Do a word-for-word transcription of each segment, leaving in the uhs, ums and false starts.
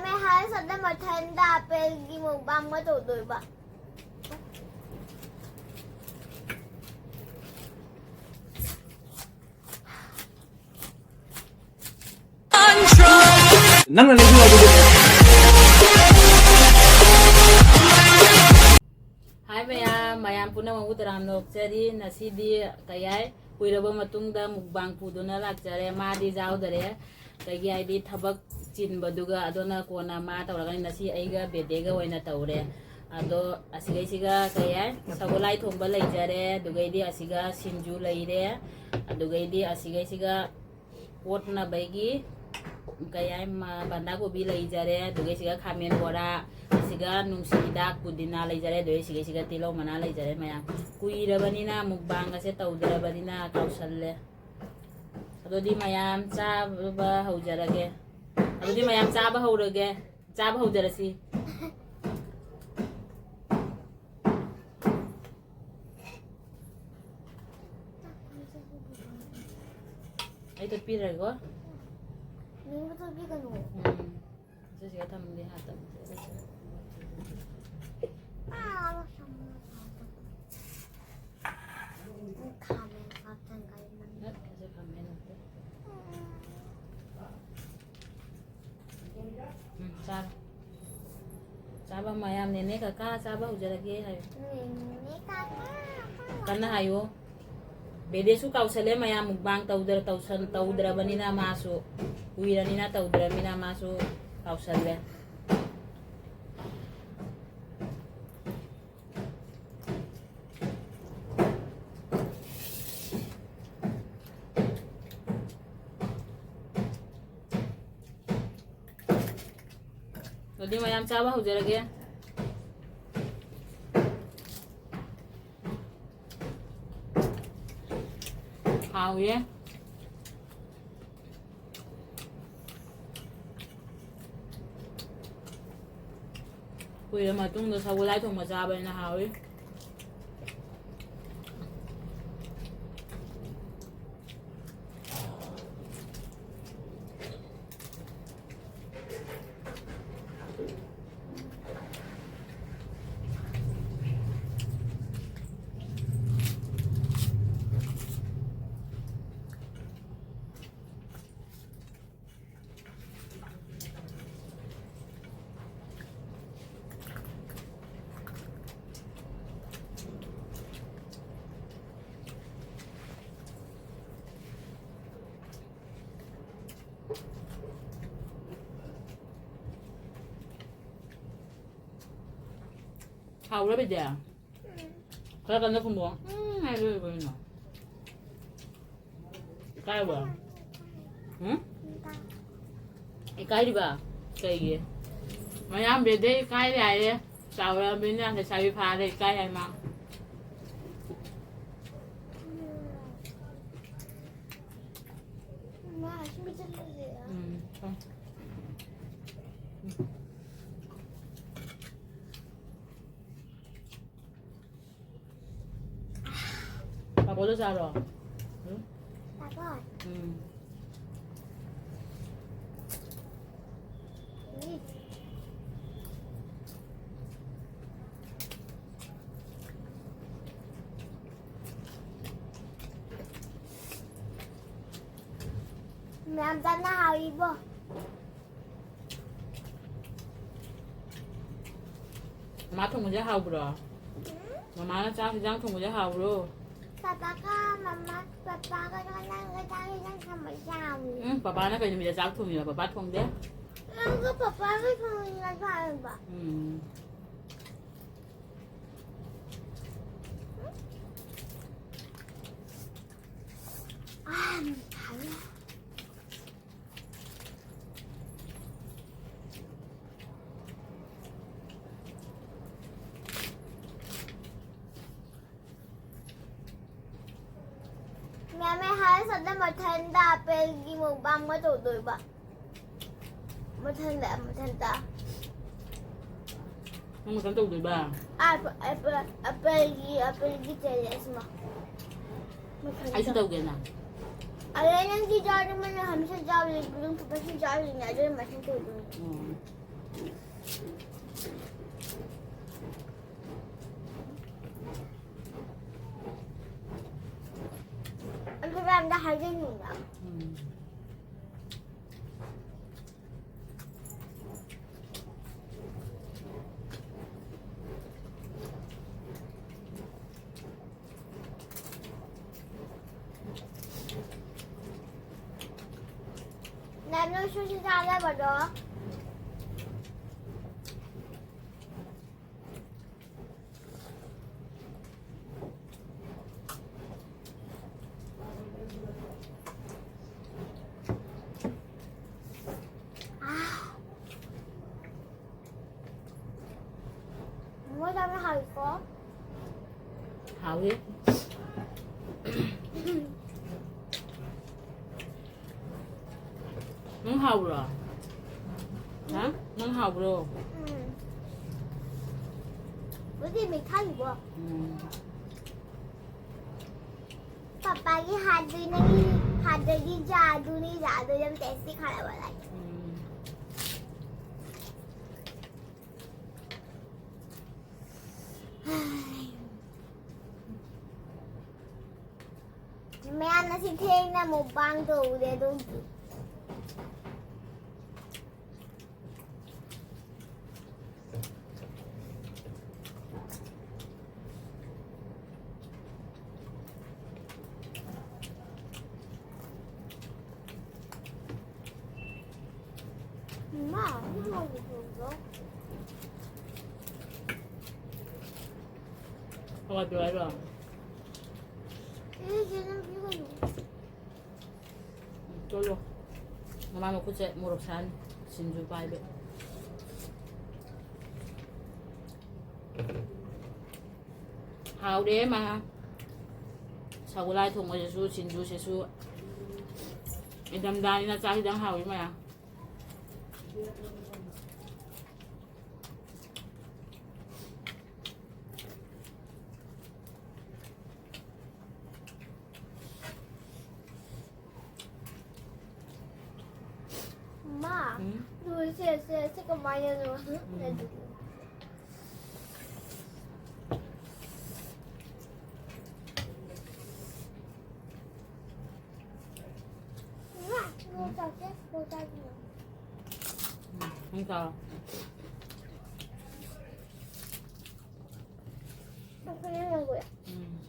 ꯃꯦ ꯍꯥꯏꯔ ꯆꯠꯂ ꯃꯊꯟꯗ ꯑꯄꯦꯜꯒꯤ ꯃꯨꯛꯕꯥꯡ ꯑꯃ ꯇꯧꯗꯣꯏꯕ꯫ ꯅꯪꯅ ꯂꯩꯁꯨ ꯑꯗꯨꯗꯤ꯫ ꯍꯥꯏ ꯃꯌꯥꯝ, ꯃꯌꯥꯝ ꯄꯨꯝꯅꯃꯛꯄꯨ ꯇꯔꯥꯝꯅ ꯑꯣꯛꯆꯔꯤ꯫ ꯉꯁꯤꯗꯤ ꯀꯩ ꯍꯥꯏ, ꯀꯨꯏꯔꯕ ꯃꯇꯨꯡꯗ ꯃꯨꯛꯕꯥꯡ ꯄꯨꯗꯨꯅ ꯂꯥꯛꯆꯔꯦ꯫ ꯃꯥꯗꯤ ꯌꯥꯎꯗꯔꯦ, ꯀꯩꯒꯤ ꯍꯥꯏꯗꯤ ꯊꯕꯛ ꯆꯤꯟꯕꯗꯨꯒ꯫ ꯑꯗꯨꯅ ꯀꯣꯟꯅ ꯃꯥ ꯇꯧꯔꯒꯅꯤ꯫ ꯉꯁꯤ ꯑꯩꯒ ꯕꯦꯗꯦꯒ ꯑꯣꯏꯅ ꯇꯧꯔꯦ꯫ ꯑꯗꯣ ꯑꯁꯤꯒꯩꯁꯤꯒ ꯀꯩ ꯍꯥꯏ, ꯁꯒꯣꯜꯍꯋꯥꯏ ꯊꯣꯡꯕ ꯂꯩꯖꯔꯦ, ꯑꯗꯨꯒꯩꯗꯤ ꯑꯁꯤꯒ ꯁꯤꯡꯖꯨ ꯂꯩꯔꯦ, ꯑꯗꯨꯒꯩꯗꯤ ꯑꯁꯤꯒꯩꯁꯤꯒ ꯀꯣꯠꯅꯕꯒꯤ ꯀꯩ ꯍꯥꯏ, ꯃ-, ꯕꯟꯗꯥ ꯀꯣꯕꯤ ꯂꯩꯖꯔꯦ, ꯑꯗꯨꯒꯩꯁꯤꯒ ꯈꯥꯃꯦꯟ ꯕꯣꯔꯥ, ꯑꯁꯤꯒ ꯅꯨꯡꯁꯤ ꯍꯤꯗꯥꯛ ꯄꯨꯗꯤꯅꯥ ꯂꯩꯖꯔꯦ, ꯑꯗꯨꯒꯩꯁꯤꯒꯩꯁꯤꯒ ꯇꯤꯜꯍꯧ ꯃꯅꯥ ꯂꯩꯖꯔꯦ꯫ ꯃꯌꯥꯝ ꯀꯨꯏꯔꯕꯅꯤꯅ, ꯃꯨꯛꯕꯥꯡ ꯑꯁꯦ ꯇꯧꯗ꯭ꯔꯕꯅꯤꯅ ꯀꯥꯎꯁꯜꯂꯦ꯫ ꯑꯗꯨꯗꯤ ꯃꯌꯥꯝ ꯆꯥꯕ ꯍꯧꯖꯔꯒꯦ꯫ ꯑꯗꯨꯗꯤ ꯃꯌꯥꯝ ꯆꯥꯕ ꯍꯧꯔꯒꯦ꯫ ꯆꯥꯕ ꯍꯧꯖꯔꯁꯤ꯫ ꯑꯩ ꯇꯣꯠꯄꯤꯔꯒꯦꯀꯣ꯫ ꯃꯤꯡꯗꯣ ꯇꯣꯠꯄꯤꯒꯅꯨ꯫ ꯎꯝ꯫ ꯁꯤꯁꯤꯒ ꯊꯝꯃꯗꯤ ꯍꯥꯞꯇꯕꯅꯤ꯫ ꯈꯥꯃꯦꯟ ꯍꯥꯞꯆꯟꯒꯥꯏ ꯃꯅꯨꯡꯗ꯫ ꯅꯠꯇꯦ, ꯁꯤ ꯈꯥꯃꯦꯟ ꯅꯠꯇꯦ꯫ ꯎꯝ, ꯆꯥꯔꯣ꯫ ꯆꯥꯕ ꯃꯌꯥꯝ, ꯅꯦꯅꯦ ꯀꯀꯥ ꯆꯥꯕ ꯍꯧꯖꯔꯒꯦ ꯍꯥꯏꯌꯨ꯫ ꯅꯦꯅꯦ ꯀꯀꯥ꯫ ꯀꯟꯅ ꯍꯥꯏꯌꯨ꯫ ꯕꯦꯗꯦꯁꯨ ꯀꯥꯎꯁꯜꯂꯦ ꯃꯌꯥꯝ, ꯃꯨꯛꯕꯥꯡ ꯇꯧꯗ꯭ꯔ-, ꯇꯧꯁꯟ-, ꯇꯧꯗ꯭ꯔꯕꯅꯤꯅ ꯃꯥꯁꯨ, ꯀꯨꯏꯔꯅꯤꯅ ꯇꯧꯗ꯭ꯔꯕꯅꯤꯅ ꯃꯥꯁꯨ ꯀꯥꯎꯁꯜꯂꯦ꯫ ꯑꯗꯨꯗꯤ ꯃꯌꯥꯝ ꯆꯥꯕ ꯍꯧꯖꯔꯒꯦ꯫ ꯍꯥꯎꯌꯦ꯫ ꯀꯨꯏꯔ ꯃꯇꯨꯡꯗ ꯁꯒꯣꯜꯍꯋꯥꯏ ꯊꯣꯡꯕ ꯆꯥꯕꯅꯤꯅ ꯍꯥꯎꯏ꯫ ꯍꯥꯎꯔꯕ ꯏꯗꯤ? ꯈꯔ ꯀꯟꯅ ꯈꯨꯝꯃꯣ꯫ ꯎꯝ ꯍꯥꯏꯔꯣꯏ ꯀꯩꯅꯣ꯫ ꯏꯀꯥꯏꯕ꯭ꯔꯣ? ꯎꯝ? ꯏꯀꯥꯏꯔꯤꯕ? ꯀꯩꯒꯤ? ꯃꯌꯥꯝ ꯕꯦꯗꯦ ꯏꯀꯥꯏꯔꯦ ꯍꯥꯏꯔꯦ꯫ ꯆꯥꯎꯔꯛꯑꯕꯅꯤꯅ ꯂꯩꯁꯥꯕꯤ ꯐꯥꯔꯦ ꯏꯀꯥꯏ ꯍꯥꯏ ꯃꯥ꯫ ꯃꯥ ꯑꯁꯤ ꯃꯤꯆꯪ ꯂꯩꯔꯦ꯫ ꯎꯝ꯫ ꯄꯥꯐꯣꯔꯗꯣ ꯆꯥꯔꯣ꯫ ꯎꯝ? ꯄꯥꯐꯣꯔ? ꯎꯝ꯫ ꯎꯝ꯫ ꯃꯌꯥꯝ ꯆꯥꯅ ꯍꯥꯎꯔꯤꯕꯣ? ꯃꯃꯥ ꯊꯣꯡꯕꯁꯦ ꯍꯥꯎꯕ꯭ꯔꯣ? ꯎꯝ? ꯃꯃꯥꯅ ꯆꯥꯛ ꯍꯤꯟꯖꯥꯡ ꯊꯣꯡꯕꯁꯦ ꯍꯥꯎꯕ꯭ꯔꯣ? ꯄꯄꯥꯒ ꯃꯃꯥ, ꯄꯄꯥꯒ ꯅꯪꯒ ꯆꯥꯛ ꯍꯤꯟꯖꯥꯡ ꯊꯣꯡꯕꯁꯦ ꯍꯥꯎꯕ꯭ꯔꯣ? ꯎꯝ, ꯄꯄꯥꯅ ꯀꯩ ꯅꯨꯃꯤꯠꯇ ꯆꯥꯛ ꯊꯣꯡꯉꯤꯕ? ꯄꯄꯥ ꯊꯣꯡꯗꯦ? ꯅꯪꯒ ꯄꯄꯥꯒ ꯊꯣꯡꯉꯤꯅ ꯆꯥꯛ ꯍꯥꯏꯕ꯫ ꯎꯝ꯫ ꯎꯝ꯫ ꯎꯝ꯫ ꯃꯦꯝ, ꯑꯩ ꯍꯥꯏꯔ ꯆꯠꯂ ꯃꯊꯟꯗ ꯑꯄꯦꯜꯒꯤ ꯃꯨꯛꯕꯥꯡ ꯑꯃ ꯇꯧꯗꯣꯏꯕ꯫ ꯃꯊꯟꯗ, ꯃꯊꯟꯗ꯫ ꯅꯪ ꯃꯊꯟ ꯇꯧꯗꯣꯏꯕ? ꯑꯄ-, ꯑꯄ-, ꯑꯄꯦꯜꯒꯤ, ꯑꯄꯦꯜꯒꯤ ꯆꯦꯂꯦꯟꯖ ꯑꯃ꯫ ꯃꯊꯟꯗ꯫ ꯑꯩꯁꯨ ꯇꯧꯒꯦꯅ꯫ ꯑꯗꯩ ꯅꯪꯗꯤ ꯆꯥꯔꯗꯤ ꯃꯣꯏꯅ ꯍꯃꯦꯁꯥ ꯆꯥꯕꯗꯤ ꯑꯗꯨꯝ ꯄꯨꯂꯞꯁꯨ ꯆꯥꯔꯤꯅꯦ, ꯑꯗꯨꯅ ꯃꯊꯟ ꯇꯧꯗꯣꯏꯅꯦ꯫ ꯎꯝ꯫ ꯑꯗꯨ ꯃꯌꯥꯝꯗ ꯍꯥꯏꯖꯅꯤꯡꯕ꯫ ꯎꯝ꯫ ꯌꯥꯝꯅ ꯁꯨꯁꯤ ꯆꯥꯅꯕꯗꯣ꯫ ꯃꯣꯏ ꯆꯥꯕ ꯍꯥꯎꯏꯀꯣ꯫ ꯍꯥꯎꯏ꯫ ꯅꯪ ꯍꯥꯎꯕ꯭ꯔꯣ? ꯍꯥ? ꯅꯪ ꯍꯥꯎꯕ꯭ꯔꯣ? ꯎꯝ꯫ ꯎꯇꯤ ꯃꯩꯈꯥꯏꯕꯣ꯫ ꯎꯝ꯫ ꯄꯥꯄꯥꯒꯤ ꯍꯥꯠꯇꯣꯏ ꯅꯪꯒꯤ ꯍꯥꯠꯇꯣꯏꯗꯤ ꯖꯥꯗꯨꯅꯤ, ꯖꯥꯗꯨ ꯌꯥꯝ tasty ꯈꯔ ꯋꯥꯂꯥꯏ꯫ ꯎꯝ꯫ ꯃꯌꯥꯝ ꯉꯁꯤ ꯊꯦꯡꯅ mukbang ꯇꯧꯔꯦ ꯑꯗꯨꯝ꯫ ꯍꯋꯥꯏ ꯄꯤꯔꯛꯑꯣ ꯍꯥꯏꯔꯣ? ꯎꯝ, ꯆꯠꯂꯣ꯫ ꯅꯃꯥ ꯃꯈꯨꯠꯁꯦ ꯃꯣꯔꯣꯛ ꯁꯥꯍꯟ, ꯁꯤꯡꯖꯨ ꯄꯥꯏꯕ꯫ ꯍꯥꯎꯔꯦ ꯃꯥ꯫ ꯁꯒꯣꯜꯍꯋꯥꯏ ꯊꯣꯡꯕꯁꯤꯁꯨ, ꯁꯤꯡꯖꯨꯁꯤꯁꯨ꯫ ꯏꯪꯊꯝꯊꯥꯅꯤꯅ ꯆꯥꯛ ꯈꯤꯇꯪ ꯍꯥꯎꯏ ꯃꯌꯥꯝ꯫ ꯃꯥ, ꯎꯝ꯫ ꯅꯣꯏ ꯁꯦ, ꯁꯦ, ꯁꯦ ꯀꯃꯥꯏꯅꯅꯣ? ꯎꯝ꯫ ꯏꯃꯥ, ꯅꯣꯏ ꯆꯥꯛꯁꯦ, ꯅꯣꯏ ꯆꯥꯛꯁꯦ꯫ ꯎꯝ, ꯅꯪ ꯆꯥꯔꯣ꯫ ꯎꯝ꯫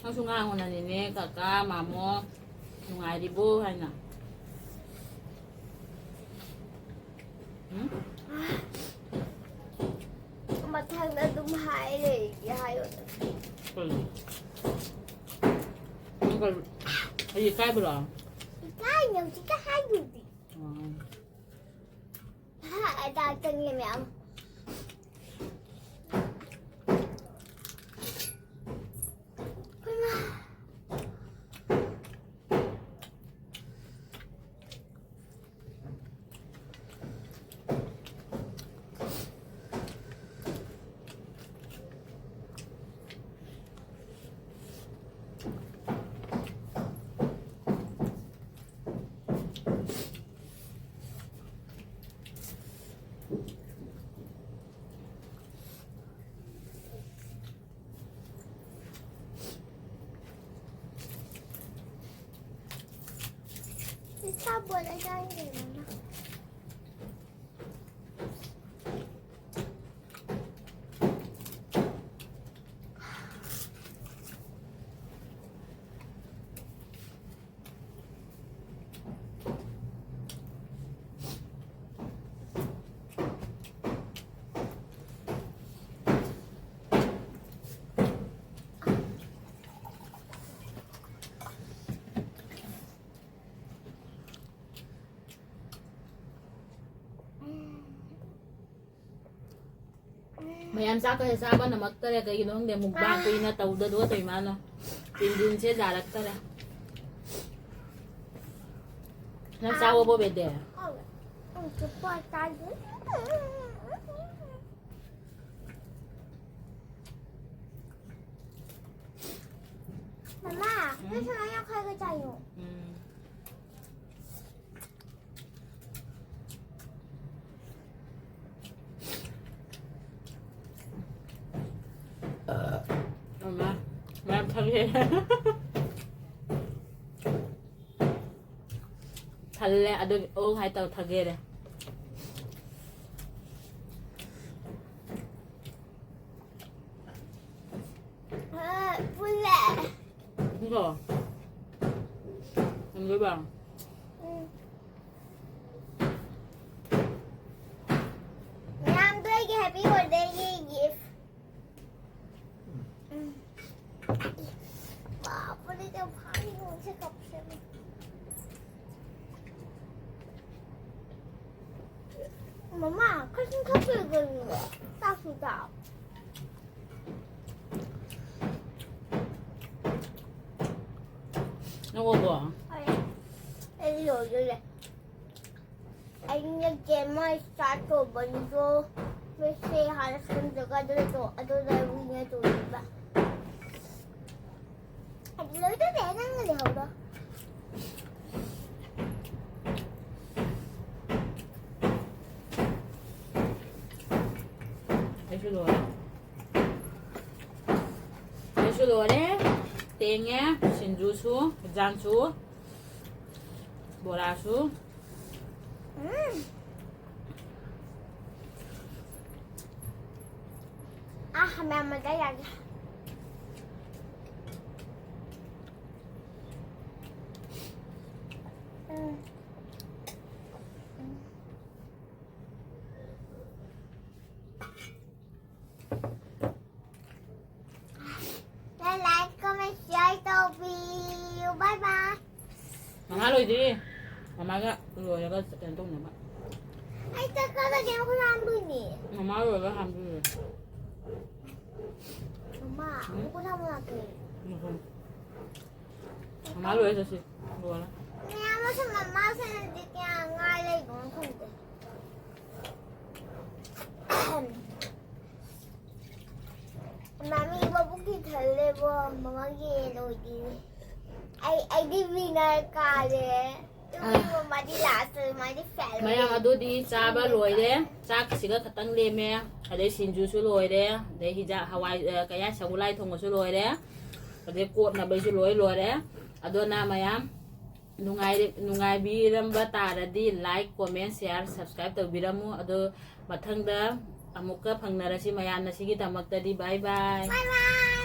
ꯅꯪꯁꯨ ꯉꯥꯡꯉꯨꯅꯅꯤꯅꯦ, ꯀꯀꯥ, ꯃꯥꯃꯣ, ꯅꯨꯡꯉꯥꯏꯔꯤꯕꯣ ꯍꯥꯏꯅ꯫ ꯎꯝ? ꯃꯊꯪꯗ ꯑꯗꯨꯝ ꯍꯥꯏꯔꯦ, ꯍꯥꯏꯌꯣ꯫ ꯀꯩꯅꯣ? ꯅꯪ ꯀꯩ-, ꯑꯩ ꯏꯀꯥꯏꯕ꯭ꯔꯣ? ꯏꯀꯥꯏꯅꯦ, ꯍꯧꯖꯤꯛꯇ ꯍꯥꯏꯗꯨꯗꯤ꯫ ꯎꯝ꯫ ꯍꯥ, ꯑꯗꯥ ꯆꯪꯉꯦ ꯃꯌꯥꯝ꯫ ꯍꯩꯃꯥ꯫ ꯏꯁꯥ ꯕꯣꯜ ꯑꯩ ꯆꯥꯅꯤꯡꯗꯦ, ꯃꯃꯥ꯫ ꯃꯌꯥꯝ ꯆꯥꯛꯀꯁꯦ ꯆꯥꯕ ꯅꯝꯃꯛꯇꯔꯦ, ꯀꯩꯒꯤꯅꯣ ꯈꯪꯗꯦ, ꯃꯨꯛꯕꯥꯡ ꯀꯨꯏꯅ ꯇꯧꯗꯗꯨꯒ ꯇꯧꯏ ꯃꯥꯅ꯫ ꯏꯟꯖꯤꯟꯁꯦ ꯌꯥꯔꯛꯇꯔꯦ꯫ ꯅꯪ ꯆꯥꯎꯑꯣꯕꯣ, ꯕꯦꯗꯦ꯫ ꯃꯃꯥ, ꯎꯝ꯫ ꯅꯪꯁꯨ ꯅꯪ ꯌꯥꯝ ꯈꯔ ꯈꯔ ꯆꯥꯏꯌꯣ꯫ ꯎꯝ꯫ ꯃꯃꯥ, ꯃꯌꯥꯝ ꯊꯛꯑꯦ꯫ ꯊꯜꯂꯦ, ꯑꯗꯨꯒꯤ ꯑꯣ ꯍꯥꯏ ꯇꯧ ꯊꯛꯑꯦꯔꯦ꯫ ꯑ, ꯄꯨꯜꯂꯦ꯫ ꯀꯣ? ꯊꯝꯗꯣꯏꯕ? ꯎꯝ꯫ ꯃꯌꯥꯝꯗꯣ ꯑꯩꯒꯤ happy birthday ꯒꯤ gift꯫ ꯎꯝ꯫ ꯕꯥꯞ ꯔꯦ, ꯌꯥꯝ ꯐꯥꯔꯤ ꯅꯣꯡꯁꯦ ꯀꯞꯁꯦ꯫ ꯃꯃꯥ, ꯈꯔ ꯁꯨꯝ ꯊꯛꯇꯣꯏ ꯀꯩꯅꯣ? ꯆꯥꯛꯁꯨ ꯆꯥꯎ꯫ ꯅꯪ ꯑꯣꯛꯑꯕꯣ? ꯍꯣꯏ꯫ ꯑꯩꯗꯤ ꯂꯣꯏꯗꯣꯔꯦ꯫ ꯑꯩꯅ ꯀꯦꯃ start ꯇꯧꯕꯒꯤꯗꯣ ꯃꯦꯁꯦ ꯍꯥꯟꯅ ꯁꯦꯝꯖꯒꯗ꯭ꯔꯗꯣ ꯑꯗꯨꯗ ꯋꯤꯅ ꯇꯧꯔꯤꯕ꯫ ꯑꯗꯨ ꯂꯣꯏꯗꯣꯔꯦ, ꯅꯪꯅ ꯂꯩꯍꯧꯔꯣ꯫ ꯑꯩꯁꯨ ꯂꯣꯏꯔꯦ꯫ ꯑꯩꯁꯨ ꯂꯣꯏꯔꯦ꯫ ꯇꯦꯡꯉꯦ, ꯁꯤꯡꯖꯨꯁꯨ, ꯍꯤꯟꯖꯥꯡꯁꯨ, ꯕꯣꯔꯥꯁꯨ꯫ ꯎꯝ꯫ ꯑꯥ, ꯃꯌꯥꯝ ꯑꯃ ꯆꯥ ꯌꯥꯒꯦ꯫ ꯎꯝ꯫ ꯅꯪ like, comment, share ꯇꯧꯕꯤꯌꯨ꯫ Bye bye꯫ ꯃꯃꯥ ꯂꯣꯏꯗ꯭ꯔꯤ꯫ ꯃꯃꯥꯒ ꯂꯣꯏꯔꯒ ꯀꯩꯅꯣ ꯇꯧꯅꯕ꯫ ꯑꯩ ꯆꯠꯄꯗꯗꯤ ꯑꯃꯨꯛ ꯂꯥꯝꯗꯣꯏꯅꯦ꯫ ꯃꯃꯥ ꯂꯣꯏꯔꯒ ꯍꯥꯟꯗꯣꯏꯅꯦ꯫ ꯃꯃꯥ, ꯎꯝ? ꯑꯃꯨꯛ ꯂꯥꯝꯃꯛꯑꯒꯦ꯫ ꯎꯝ꯫ ꯃꯃꯥ ꯂꯣꯏꯔ ꯆꯠꯁꯤ꯫ ꯂꯣꯏꯔ꯫ ꯃꯌꯥꯝ ꯑꯃꯁꯨ ꯃꯃꯥꯁꯤꯅꯗꯤ ꯀꯌꯥ ꯉꯥꯏ ꯂꯩꯕꯅꯣ ꯈꯪꯗꯦ꯫ ꯃꯃꯤ ꯃꯕꯨꯛꯀꯤ ꯊꯜꯂꯦꯕꯣ, ꯃꯃꯥꯒꯤ ꯂꯣꯏꯗꯤ꯫ ꯑꯩ, ꯑꯩꯗꯤ winner ꯀꯥꯔꯦ꯫ ꯑꯗꯨꯒꯤ ꯑꯥ꯫ ꯃꯃꯥꯗꯤ last, ꯃꯥꯗꯤ fail ꯃꯌꯥꯝ ꯑꯣꯏ꯫ ꯑꯗꯨꯗꯤ ꯆꯥꯕ ꯂꯣꯏꯔꯦ꯫ ꯆꯥꯛꯁꯤꯒ ꯈꯇꯪ ꯂꯦꯝꯃꯦ꯫ ꯑꯗꯩ ꯁꯤꯡꯖꯨꯁꯨ ꯂꯣꯏꯔꯦ꯫ ꯑꯗꯩ ꯍꯤꯟꯖꯥꯡ ꯍꯋꯥꯏ, ꯑ, ꯀꯩ ꯍꯥꯏ, ꯁꯒꯣꯜꯍꯋꯥꯏ ꯊꯣꯡꯕꯁꯨ ꯂꯣꯏꯔꯦ꯫ ꯑꯗꯩ ꯀꯣꯠꯅꯕꯩꯁꯨ ꯂꯣꯏ ꯂꯣꯏꯔꯦ꯫ ꯑꯗꯨꯅ ꯃꯌꯥꯝ ꯅꯨꯡꯉꯥꯏꯔꯤ-, ꯅꯨꯡꯉꯥꯏꯕꯤꯔꯝꯕ ꯇꯥꯔꯗꯤ like, comment, share, subscribe ꯇꯧꯕꯤꯔꯝꯃꯨ꯫ ꯑꯗꯣ ꯃꯊꯪꯗ ꯑꯃꯨꯛꯀ ꯐꯪꯅꯔꯁꯤ ꯃꯌꯥꯝ꯫ ꯉꯁꯤꯒꯤꯗꯃꯛꯇꯗꯤ bye bye꯫ Bye bye꯫